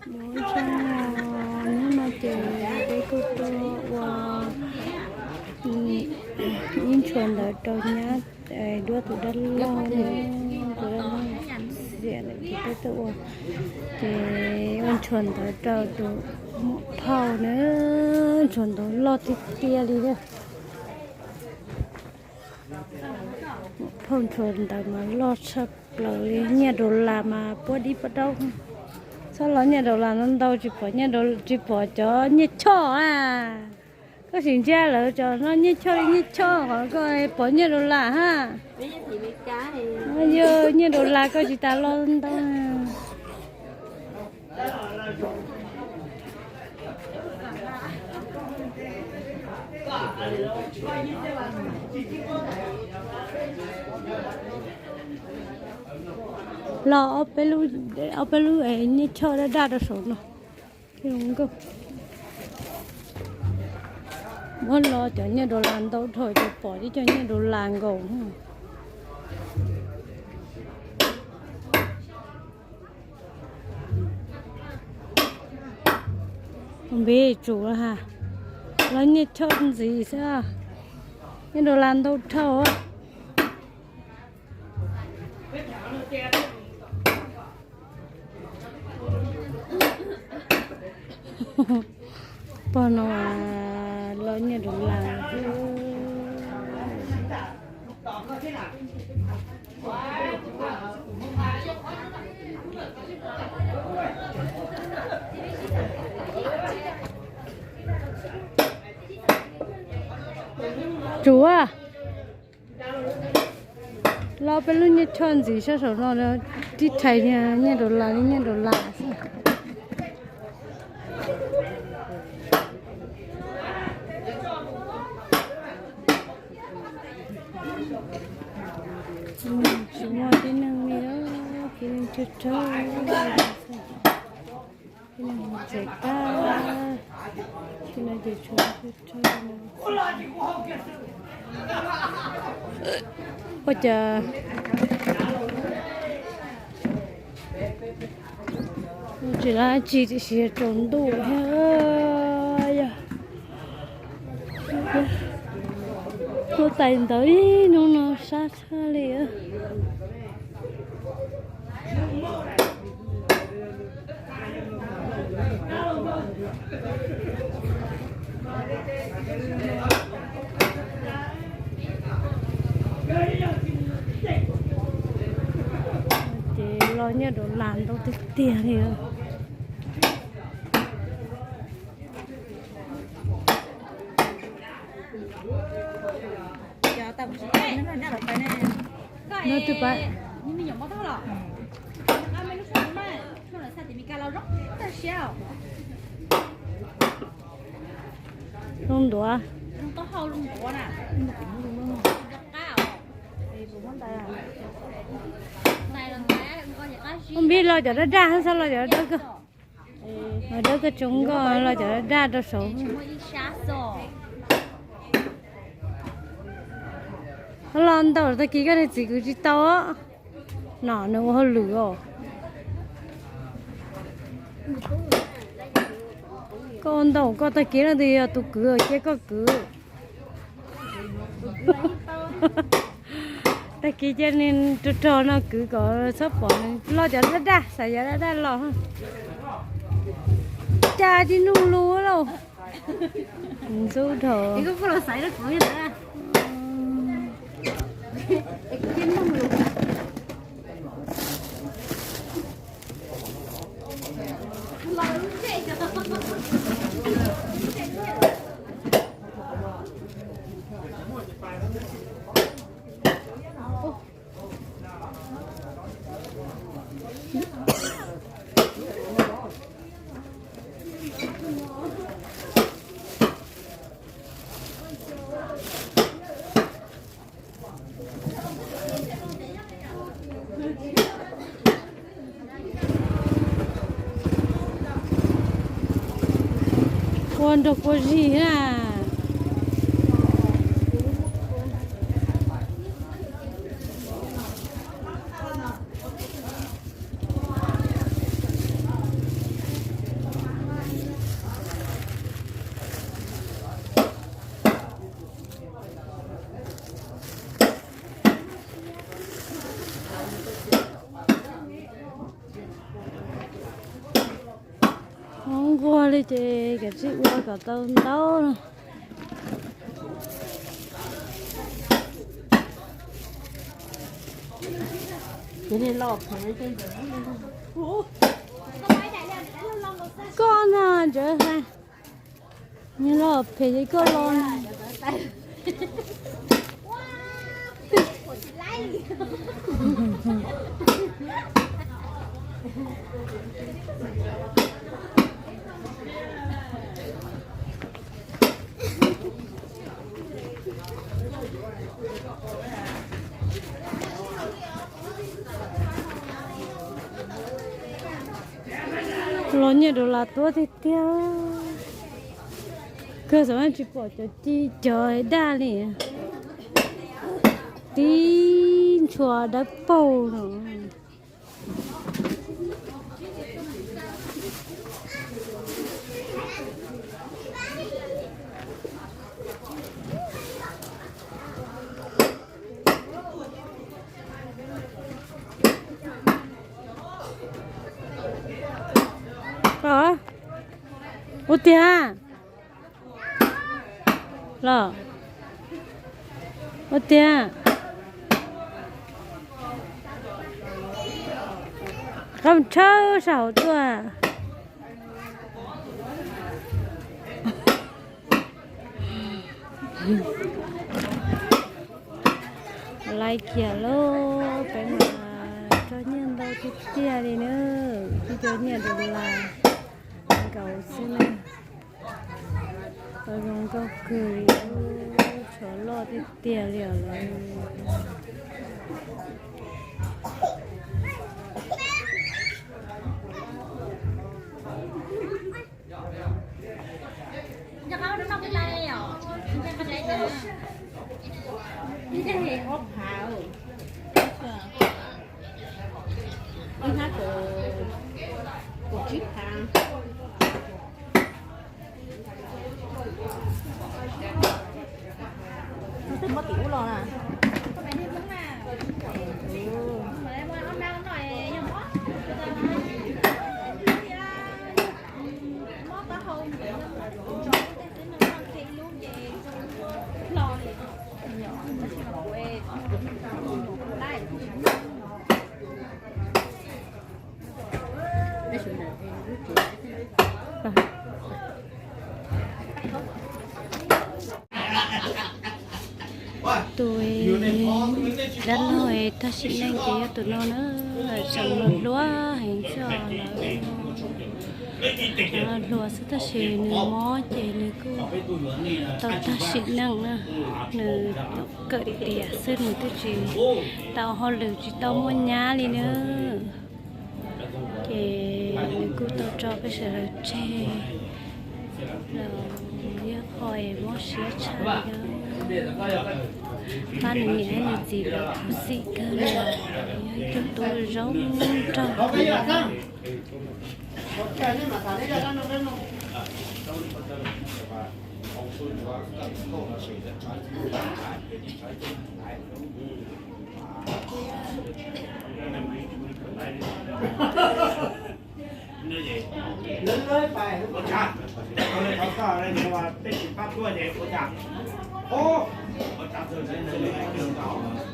Nyob zoo, hnub no ces peb kuj tuaj ua ib ntshua ntawv rau nyab duab tus dab laug, tus dab laug xiam lawm ces peb tuaj ua, ces ua ntshua ntawv rau tus muam phauj na, ntshua ntawv loj tiag tiag li na. Phauj ntshua ntawv mas loj tshaj plaws li, nyiaj dollar mas puab dib puab daub. Txhob los nyiaj dollar no ntau tsis pom, tsis pom cov nyiaj choj a. Koj sim ntsia lawv cov no nyiaj choj li nyiaj choj, qhov koj pom nyiaj dollar ha. Yog nyiaj dollar koj tsis tas los ntau. Los ob peb lub nyiaj choj daj daj rau saum no. Muab los cov nyiaj dollar ntau dhau ces pom tib co nyiaj dollar nkaus. Npib tsum ha, los nyiaj choj ntxiv xwb, nyiaj dollar ntau dhau. Pog no los nyiaj dollar. Tsum, los peb lub nyiaj choj ntxiv sab saum no, tib rhais nyiaj dollar li nyiaj dollar xwb. Tsis muaj tib neeg li, tib neeg tsawg tsawg. Tib neeg tsev tag, tib neeg ces tshuav tsawg tsawg. Ua cas tsis laj tsis, tiam sis tsaus ntuj thiab. Tuaj tais ntawv ib hnub no sab tshaj li. Ces los nyiaj dollar ntau tiag tiag li. Nov twb pab zoo ntuav. Ub npib los cov daj daj, xav los cov dawb dawb kawg. Dawb kawg tsoom nkauj los cov daj daj rau saud. Los ntau tag kis koj niag txiv kwv tsis tau. No nws ua hauj lwm os. Koj ua ntau koj tag kis no twb yog tus kwv cia koj kwv. Tag kis cia nws rog rog no kwv kom txhob pom nws los cov daj daj, xav yog daj daj los. Cas tsis nug lus lauj. Ntxub dhau. Kua nrog kua zig na. Hoob nquag li ces kav tsij ua kom tau ntau no. Koj na ntawd, nws los phem ces koj los. Los nyiaj dollar tuab tiag tiag. Kawg xav mas tsis pom cov ci cov daj li. Tib ntshua dawb paug no. Ua tiag los, ua tiag, qab tshawb sab hauv tuaj. Laiv kiag lauj, peb mas tso nyiaj ntau tiag tiag li na, tib co nyiaj dollar nkaus xwb na. Tau zoo nkauj kawg li, tsho loj tiag tiag li os lawv. Ib hnab kaum tsib phav. Twb muab tim ub los na. Tus dab laug tag sim neej ces yog tus no na, tseem hluas hluas heev xwb os lawv. Hluas hluas xwb tab sis nws mob ces nws kuj tau tag sim neej na. Nws kawm tiav xwb nws twb tsis tau hauj lwm tsis tau muaj nyab li na. Ces nws kuj tau tso peb sawv daws tseg los yog qhov mob siab tshaj li na. Pab nws niam nws txiv lawv khuv xim kawg li, yog ib tug tub zoo nraug.